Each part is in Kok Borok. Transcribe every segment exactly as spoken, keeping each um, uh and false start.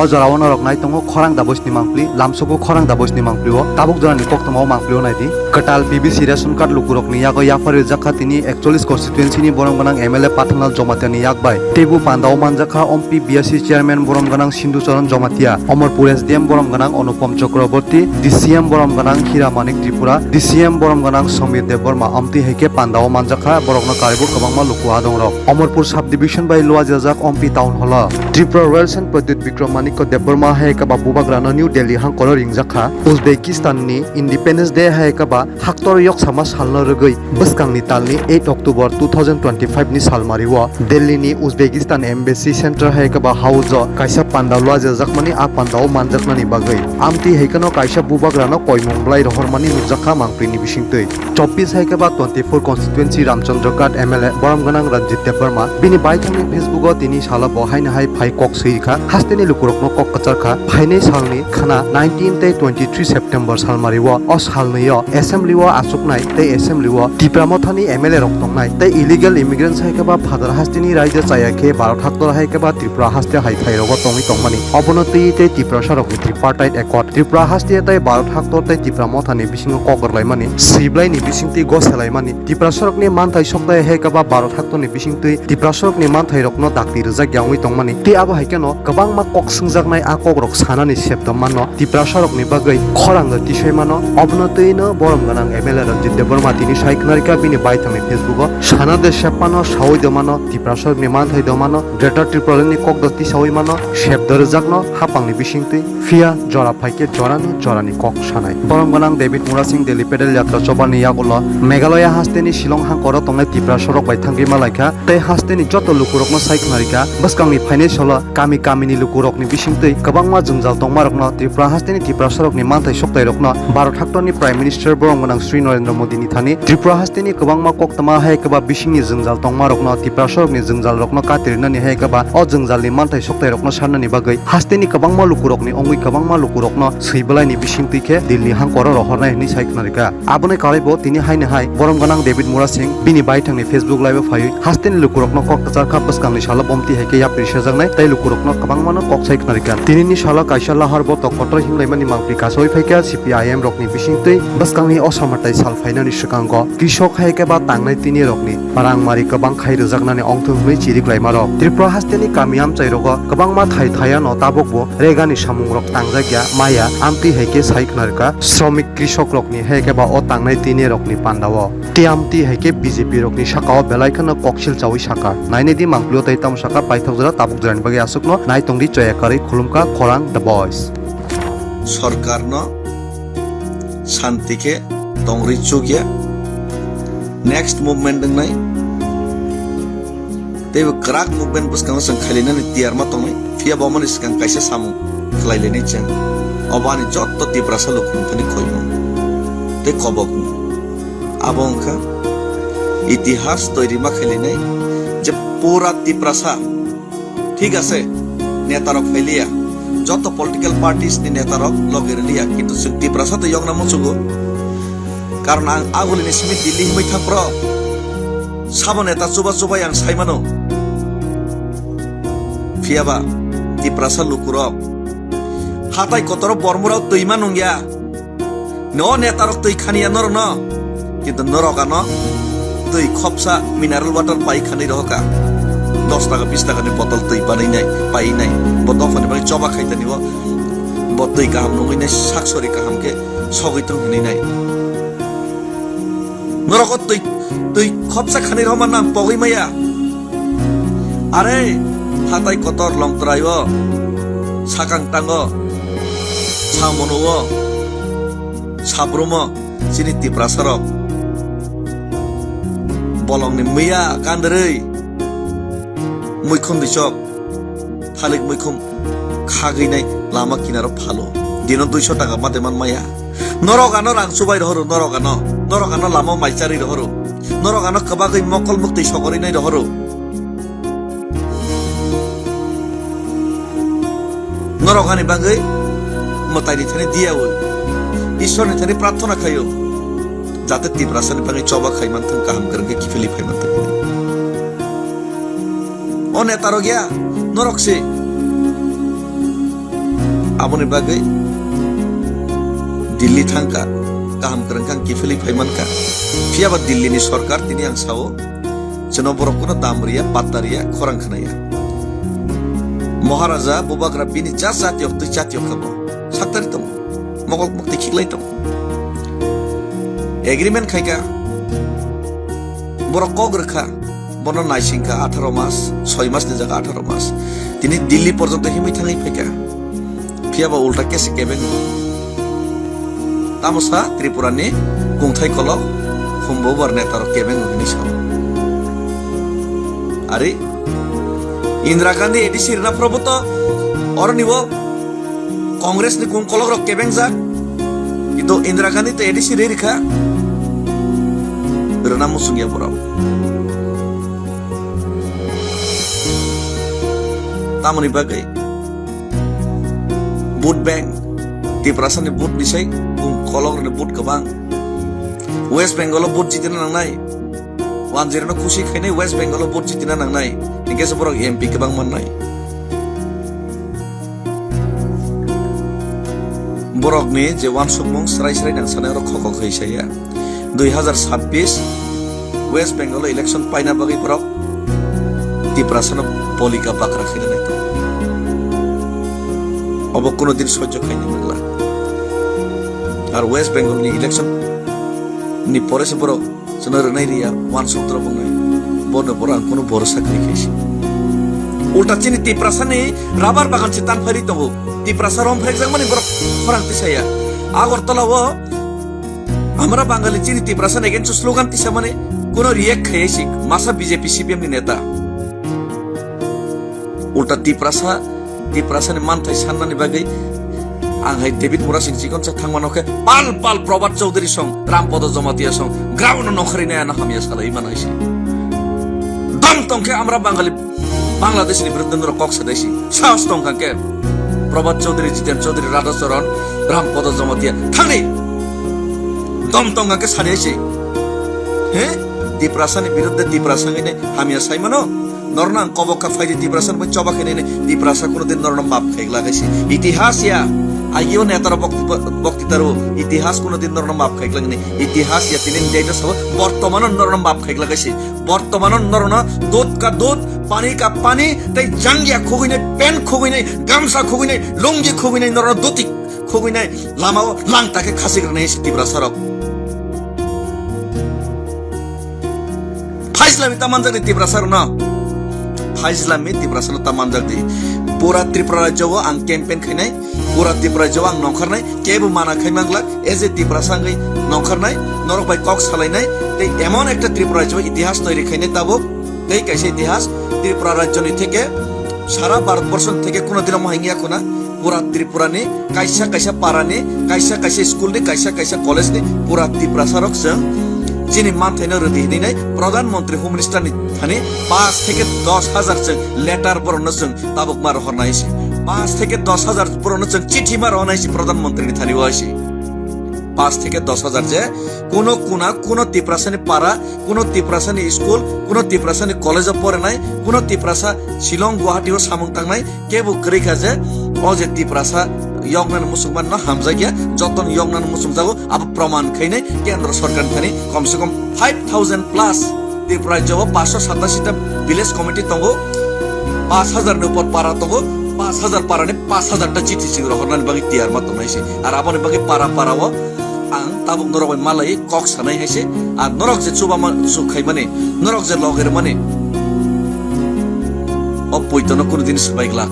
O jorao norok nai tongo khorang da boisni mangpli, lamsogo khorang da boisni mangpli o, tabuk jorani koktwma o mangpli o nai di. Kwtal P B C ration card lukurokni yago yapharwi rijak kha tini ekchollis constituency ni borom gwnang M L A Pathanlal Jamatia ni yak bai. Teibo panda o manjak kha Ompi B R C chairman borom gwnang Sindhu Charan Jamatia, Omorpur S D M borom gwnang Anupam Chakraborty, D C M borom gwnang Hira Manik Tripura, D C M borom gwnang Samir Debbarma, amtwi hai khe panda o manjak kha borokno karwi bo kwbangma luku adongrok. Omorpur sub division bai luajajak Ompi town hall o Tripura Royal Sen Pradyut Bikram Manikya Debbarma hai khe ba bubagrano New Delhi hangkoro ringjak kha. Uzbekistan ni Independence Day hai khe ba haktor yoksama salno rwgwi bwskangni talni eight October two thousand twenty-five ni salmari o Delhi ni Uzbekistan Embassy Center hai khe ba house o kaisa panda luajajakmani, a panda o manjaknani bagwi amtwi hai kheno kaisa bubagrano koimung bwlai rohormani nukjak kha mangpili ni bisingtwi. Chobbish hai khe ba twenty-four constituency Ramchandra Ghat M L A borom gwnang Ranjit Debbarma bini baithangni Facebook o tini salo bo haino hai phai kok swi rikha, hasteni lukurokno kok kwchar kha. Phainai salni khana nineteen tei twenty-three September salmari o, o salnwi o assembly o achuknai tei assembly o Tipra Mothani M L A rok tongnai tei illegal immigrants hai khe ba phatar hasteni raida chaya khe Bharat haktor hai khe ba Tripura haste hai phai rogo tongwi tongmani. Obono twi tei Tiprasa rokni tripartite accord, Tripura haste tei Bharat haktor tei Tipra Mothani bisingo kok rwlaimani, siblaini bisingtwi goselaimani, Tiprasarokni manthai sokthai hai khe ba Bharat haktorni bisingtwi Tiprasarokni manthairokno dakti rwjak ya wngwi tongmani. Tei abo hai kheno kwbangma kok swngjaknai a kokrok sanani sebdom mano, Tiprasarokni bagwi khorang tisai mano. Obono twino borom gwnang M L A Ranjit Debbarma tini sai khna rikha bini baithangni Facebook o. Sana de sephano saui do mano, Tiprasarokni manthai do mano, Greater Tipralandni kok do tisaui mano, sep do rwjakno hapangni bisingtwi. Phiya jora phaikhe jorano jorani kok sanai. Borom gwnang David Murasing Delhi Pedal Yatra chobani yagulo Meghalaya hasteni Shillong hangkoro tongnai Tiprasarok bai thangwi malaikha tei hasteni joto lukurokno sai khna rikha. Bwskangni phainai salo kami kamini lukurokni bisingtwi kwbangma jwngjal tongmarokno Tripura hasteni Tiprasarokni manthai soktairokno Bharat haktorni Prime Minister borom gwnang Shri Narendra Modini thani Tripura hasteni kwbangma koktwma hai khe ba bisingni jwngjal tongmarokno Tiprasarokni jwngjalrokno kati rwnani hai khe ba o jwngjalni manthai soktairokno sarnani bagwi hasteni kwbangma lukurokni wngwi kwbangma lukurokno swi bwlaini bisingtwi khe Delhi hangkoro rohornai hwnwi sai khna rikha. Aboni karwibo tini haino hai borom gwnang David Murasing bini baithangni Facebook live o phaiwi hasteni lukurokno kok kwchar kha bwskangni salo bomti hai khe yapri sejaknai tei lukurokno kwbangmano kok sai khna rikha. Tinini salo kaisa lahar botok kotor himlaimani mangpli kasaui phaikha C P I M rokni bisingtwi bwskangni o samatai sal phainani swkango. Krisok hai khe ba tangnai tini rokni rangmari kwbang khai rwjaknani ongthung hwnwi chiriklaima rok. Tripura hasteni kami amchai rogo kwbangma thai thayano tabukbo regani samung rok tangjak ya maya amtwi hai khe sai khna rwkha. Sromik krisok rokni hai khe ba o tangnai tini rokni pandao. Tei amtwi hai khe B J P rokni sakao belai kheno koksil chaui sakha. Nainai di mangpilio tei tamo sakha paithak jora tabuk jorani bagwi aswkno nai tongdi choya karwi khulumkha khorang The Voice. Sorkarno santi khe tongri chukya. Next movement wngnai. Teibo kwrak movement bwskango chwng khailainani tiyar ma tongnai. Phiya bo omoni swkang kaisa samung khlailainai chwng. Obo ani jotto Tiprasa lukurokni thani khoimung tei kobokmung. Abo wngkha itihas toiri ma khailainai je pura Tiprasa. Thik ase, netarok phailiya, joto political parties ni netarok logi rwliya, kintu chwng Tiprasa twi yokna muchungo. Karon ang agulini simi Delhi himwi thang pro, sabo neta chuba chubai ang sai mano. Phiyaba Tiprasa lukurok hatai kotoro bormurao twi ma nungya. No netarok twi khaniya norokno, kintu norok ano twi khopsa mineral water pai khanwi rohoka. Dos taka bis taka ni botol twi banwi nai, pai nai. Bo dophani bagwi choba khai tani bo, bo twi kaham nugwi nai, sak sori kaham khe sogwi tong hinwi nai. Norok o twi, twi khopsa khanwi rohorma nang pogwi maya. Are, hatai kotor Longtrai o, sakang tango, samono o, sabrumo, chini Tiprasa rok. Bolongni miya kandrwi, muikhum disok, thalik muikhum khagwi nai lama kinaro phalo. Dino duiso taka mate man maya. Norok ano rang chubai rohoro, norok ano, norok ano lama mai charwi rohoro. Norok ano kwbagwi mokol muktwi sogorwi nai rohoro. Norok ani bagwi mwtaini thani diyaui, Ishwarni thani prarthana khaio, jate Tiprasani bagwi choba khai manthung, kaham kwrwngkhe kiphilwi phai manthung. O netarok ya, norok se. Aboni bagwi Delhi thangkha, kaham kwrwngkha, ang kiphilwi phaimankha. Phiyaba Delhi ni sorkar tini ang sao, chwno borok kuno dam riya, patta riya, khorang khnaya. Maharaja Bubagra bini ja jatiyok twi jatiyok kha bo. Saktari tongo. Mokol mukti khiklai tongo. Agreement khaikha. Borok kok rwkha. Bono naisingkha atharo mas, soi mas ni jaga atharo mas. Tini Delhi porjonto himwi thangwi phaikha. Phiyaba ulta kesi kebeng. Tamo sa Tripura ni kungthai kolok humbo bar neta rok kebeng hinwi sao. Ari Indira Gandhi A D C rwna phorobo to oroni o Congress ni kung kolok rok kebeng jak. Kintu Indira Gandhi to A D C rwi rikha. Rwna muchung ya borok. Tamoni bagwi vote bank, Tiprasa ni vote ni sai kung kolok rok ni vote kwbang. West Bengal o vote jitina nangnai. Wanjirano khusi khainai West Bengal o vote jitina nangnai. Hinkhe se borok M P kwbang mannai. Borokni je wansukmung srai srai nang sanai oro khokok hai saya. Dui hazar sabbish West Bengal o election paina bagwi borok Tiprasano polika bakra khaina nai tongo. Obo kuno din sojjo khaina nangla. Ar West Bengal ni election ni pore se borok chwno rwnai riya, wansuk drop wngnai. Bono borok ang kuno borosa kwrwi khaisi. Ulta chini Tiprasani rubber bagan se tanphari tongo. Tiprasa romphrekjakmani borok khorang tisaya. Agartala o Amra Bangali chini Tiprasa against o slogan tisamani kuno react khaiya si masa B J P C P M ni neta. Ulta Tiprasa, Tiprasa ni manthai sannani bagwi ang hai David Murasing chikonsa thangmano khe pal pal Probhat Chaudhary song, Rampodo Jamatia song, ground no nongkhorwi nai ano hamya salai mano hai si. Dom tongkhe amra Bangali Bangladesh ni biruddhe norok kok sadai si. Sahos tongkha khe Probhat Chaudhary, Jiten Chaudhary, Radha Charan, Rampodo Jamatia thangni dom tongkha khe sadai si. He? Tiprasa ni biruddhe Tiprasa ngai hamya sai mano. Norno ang kobok kha phaidi Tiprasa bai choba khainai ni Tiprasa kuno din norno map khaigla kaisi. Itihas ya. Agio netaro bokti, bokti taro itihas kuno din norno map khaigla ni. Itihas ya tini data sabo bortomano norno map khaigla kaisi. Bortomano norno dut ka dut, pani ka pani, tei jangya khugui nai, pen khugui nai, gamsa khugui nai, lungi khugui nai, norno duti khugui nai, lama o lang take khasik rwnai si Tiprasa rok. Phaisla mi ta manjak di Tiprasa rok no. Phaisla mi Tiprasa no ta manjak di. Pura Tripura rajyo o ang campaign khainai, pura Tripura rajyo o ang nongkhornai, kebo mana khai manglak, as a Tiprasa wngwi nongkhornai, norok bai kok salainai, tei emon ekta Tripura rajyo o itihas toiri khainai tabuk, tei kaisa itihas Tripura rajyo ni theke sara Bharat borsho ni theke kuno dino mohai wngya khuna. Pura Tripura ni kaisa kaisa para ni, kaisa kaisa school ni, kaisa kaisa college ni pura Tiprasa rok chwng chini manthai no rwdi hinwi nai Pradhan Mantri Home Minister ni thani paanch theke dos hajar chwng letter borok no chwng tabuk ma rohor nai se. Paanch theke dos hajar borok no chwng chithi ma rohor nai se Pradhan Mantri ni thani o se. Paanch theke dos hajar je kuno kuna, kuno Tiprasa ni para, kuno Tiprasa ni school, kuno Tiprasa ni college o porinai, kuno Tiprasa Shillong, Guwahati o samung tangnai, kebo kwrwi kha je o je Tiprasa yoknani muchungmano hamjakya, jotono yoknani muchungjago, abo proman khainai kendro sorkar ni thani kom se kom five thousand plus Tripura rajyo o paanch sho satasi ta village committee tongo, paanch hajar ni upor para tongo, paanch hajar para ni paanch hajar ta chithi chwng rohornani bagwi tiyar ma tongnai se. Ar aboni bagwi para para o ang tabuk norok bai malai kok sanai hai se. Ar norok je chubama chuk khaimani, norok je logermani, o poito no kuno din swbai glak.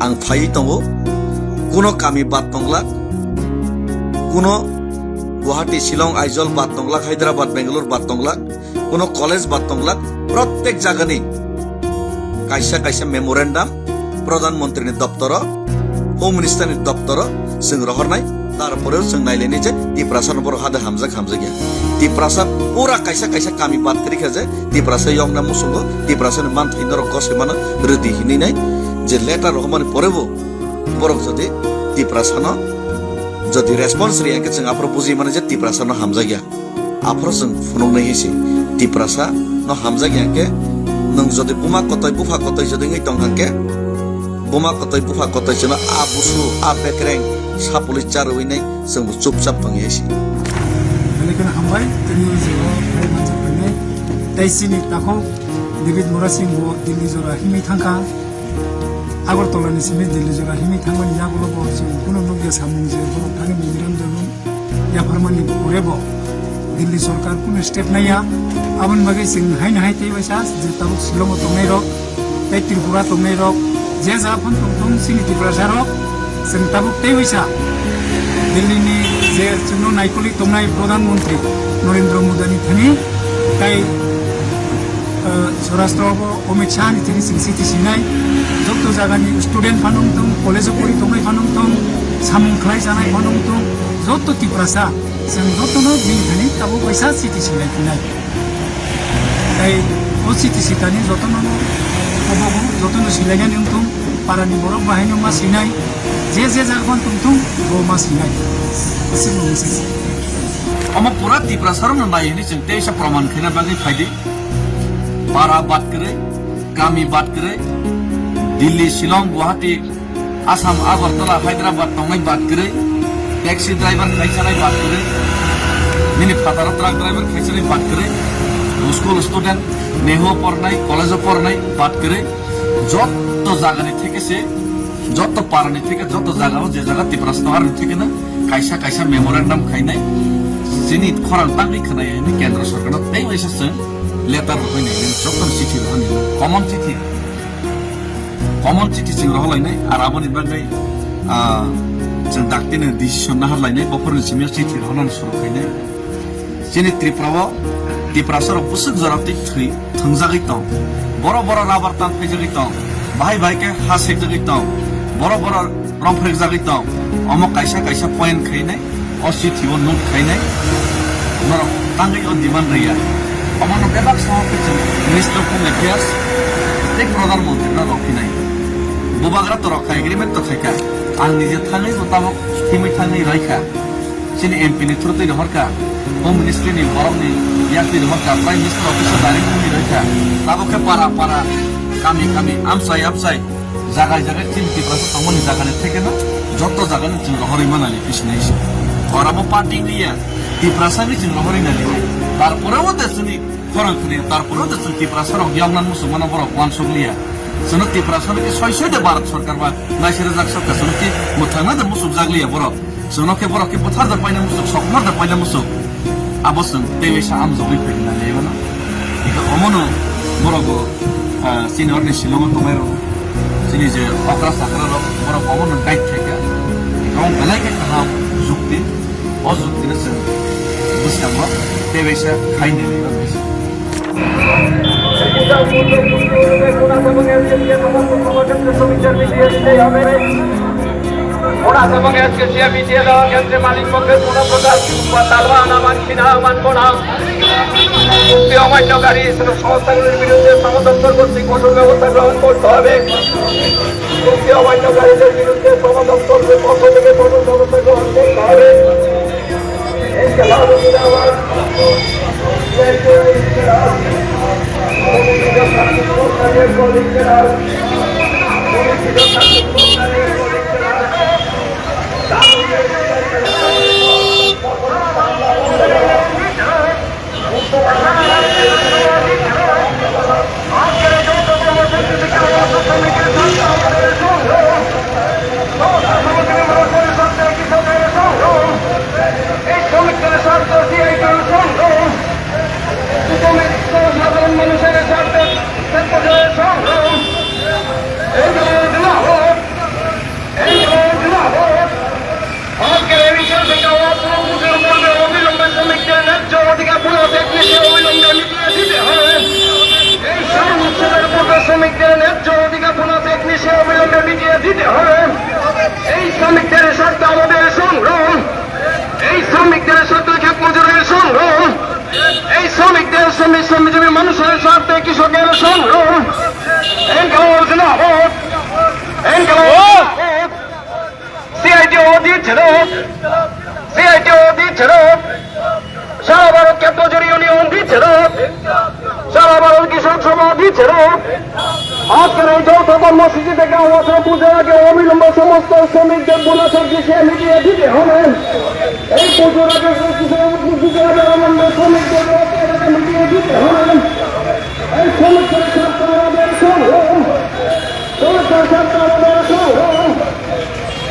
Ang phaiwi tongo, kuno kami bad tonglak, kuno Guwahati, Shillong, Aizawl bad tonglak, Hyderabad, Bangalore bad tonglak, kuno college bad tonglak, prottek jagani kaisa kaisa memorandum Pradhan Mantri ni doptoro, Home Minister ni doptoro chwng rohornai. Tarpore chwng nailainai je Tiprasa no borok hade hamjak hamjakya. Tiprasa pura kaisa kaisa kami bad kwrwi kha je Tiprasa yokna muchungo, Tiprasa ni manthai norok gosoi mano rwdi hinwi nai je letter rohormani pore bo borok jodi Tiprasa no jodi response rwya hwnkhe chwng aphuru buji mano je Tiprasa no hamjakya. Aphuru chwng phunuknai hinsi Tiprasa no hamjakya hwnkhe Nwng jodi buma kotoi bupha kotoi jodi wngwi tong kha khe, buma kotoi bupha kotoi chwngno a busu a bekreng sapulwi charwi nai chwngbo chupchap tongya si. Belai kheno hambai, tini o jora phai manjak phainai. Tei chini takhuk David Murasing bo Delhi jora himwi thangkha. Agartala ni simi Delhi jora himwi thangmani yagulo bo chwng kunu nukya samung je borok thani memorandum yapharmani pore bo Delhi sorkar kunu step naiya. Aboni bagwi chwng haino hai tei waisa je tabuk Shillong o tongnai rok tei Tripura tongnai rok je ja phano tongthung chini Tiprasa rok chwng tabuk tei waisa Delhi ni je chwngno naikolwi tongnai Pradhan Mantri Narendra Modi ni thani tei, eh, Swarashtra bo Amit Shah ni thani chwng chiti sinai, joto jaga ni student phano wngthung, college o pori tongnai phano wngthung, samung khlai janai phano wngthung, joto Tiprasa, chwng joto no bini thani tabuk kaisa chiti sinai phinai. Tei o chiti sitani joto no kobogo, joto no silainani wngthung, para ni borok bahai no ma sinai, je je jaga phano tongthung, bo ma sinai. Aswk no wngsi. Omo pura Tiprasa rok no nai hwnwi chwng teisa proman khaina bagwi phaidi. Para bad kwrwi, kami bad kwrwi, Delhi, Shillong, Guwahati, Assam, Agartala, Hyderabad tongnai bad kwrwi, taxi driver khaisanai bad kwrwi, nini phataro truck driver khaisanai bad kwrwi, school student, Neho pornai, college o pornai bad kwrwi, jotto jagani theke se, jotto parani theke, jotto jagao je jaga Tiprasa tongo aroni theke no kaisa kaisa memorandum khainai, chini khorang tangwi khwnai hwnwi kendro sorkarno tei waisa chwng letter rohoi nai, joto chithi rohoi nai, common chithi, common chithi chwng rohoi lainai, ar aboni bagwi, ah, chwng daktino decision nahar lainai, bophorni simi chithi rohornani suru khainai. Chini Tripura o Tiprasa rok bwswk jora twi thwi thwngjagwi tong, boro boro rubber tan phaijagwi tong, bahai bahai khe ha sekjagwi tong, boro boro rong phrekjagwi tong, omo kaisa kaisa point khainai. O chithi o note khainai, norok tangwi o demand rwya. Omono bebak sohor khe chwng Minister of Home Affairs tei Pradhan Mantri no rw phinai. Bubagra to rwkha, agreement to khaikha. Ang nije thangwi bo tabok thimwi thangwi raikha. Chini M P ni through twi rohorkha. Home Ministry ni borok ni yak twi rohorkha. Prime Minister office o direct wngwi raikha. Tabok khe para para, kami kami, amchai amchai. Jaga jaga chini Tiprasa tongmani jagani thekeno joto jagani chwng rohorwi manani bisinai se. Oramo party wngya, Tiprasa ni chwng rohorwi nani. Tarpore o de chwngni khorang khwrwi, tarpore o de chwng Tiprasa rok yoknan muchungmano borok uansuk liya. Chwngno Tiprasa no soi soi de Bharat Sarkar ba naisere jak sarkar chwngno ki mwthangna de muchuk jak liya borok. Chwngno khe borok khe bwthar da paina muchuk, sokmar da paina muchuk. Abo chwng tei waisa amjogwi phaina nai mano. Hingkhe omono borok bo, ah, chini orni Shillong o tongnai rok, chini je okra chakra rok, borok omono guide khaikha. Abo belai khe kaham jukti, o jukti no chwng bwskango tei waisa khai nai mano. ওরা এবং এসকেসিএ বিটিএ দেওয়া কেন্দ্রে মালিক পক্ষের কোনো প্রকার তালবা আনা মানছি না, মানব না। চুক্তি অমান্যকারী সংস্থাগুলির বিরুদ্ধে সদর দপ্তর কর্তৃক কঠোর ব্যবস্থা গ্রহণ করতে হবে। চুক্তি অমান্যকারীদের বিরুদ্ধে সদর দপ্তর পক্ষ থেকে কঠোর ব্যবস্থা গ্রহণ করতে হবে। আজকের এই বিশাল বিক্ষোভ কর্মসূচির মধ্যে অবিলম্বে শ্রমিকদের ন্যায্য অধিকার পুনঃ টেকনিশিয়ান অবিলম্বে মিটিয়ে দিতে হবে। এই শ্রম উচ্ছেদের পূর্বে শ্রমিকদের ন্যায্য অধিকার পুনঃ টেকনিশিয়ান অবিলম্বে মিটিয়ে দিতে হবে। এই শ্রমিকদের স্বার্থে আমাদের সংগ্রাম, এই শ্রমিকদের স্বার্থে ক্ষেত মজুরের সংগ্রাম, এই শ্রমিকদের শ্রমিক শ্রমজীবী মানুষের স্বার্থে কৃষকের সংগ্রাম। ইনকলাব জিন্দাবাদ, ইনকলাব জিন্দাবাদ। সিআইটিইউ জিন্দাবাদ, সিআইটিইউ জিন্দাবাদ। সারা ভারত ক্ষেত মজুর ইউনিয়ন জিন্দাবাদ, সারা ভারত কৃষক সমাজ বিচারক, আজকের এই যৌথ কর্মসূচি থেকে আহ্বান পুজোর আগে অবিলম্বে সমস্ত শ্রমিকদের বোনাসের বিষয়ে মিটিয়ে দিতে হবে। এই পুজোর আগে পুজোর আগে অবিলম্বে শ্রমিকদের বোনাসের বিষয়ে মিটিয়ে দিতে হবে। এই শ্রমিকদের স্বার্থ আমাদের সঙ্গে, শ্রমিকদের স্বার্থ আমাদের সঙ্গে,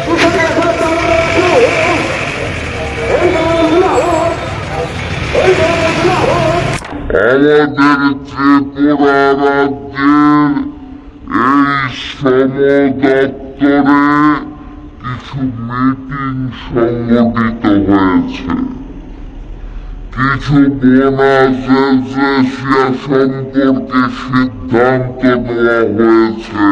কৃষকের স্বার্থ আমাদের সঙ্গে। এই দাবি আমরা, এই দাবি আমরা। আমাদের ত্রিপুরা রাজ্যের এই শ্রম দপ্তরে কিছু মিটিং সংগঠিত হয়েছে। কিছু বোনাস রেজিয়া সম্পর্কে সিদ্ধান্ত নেওয়া হয়েছে।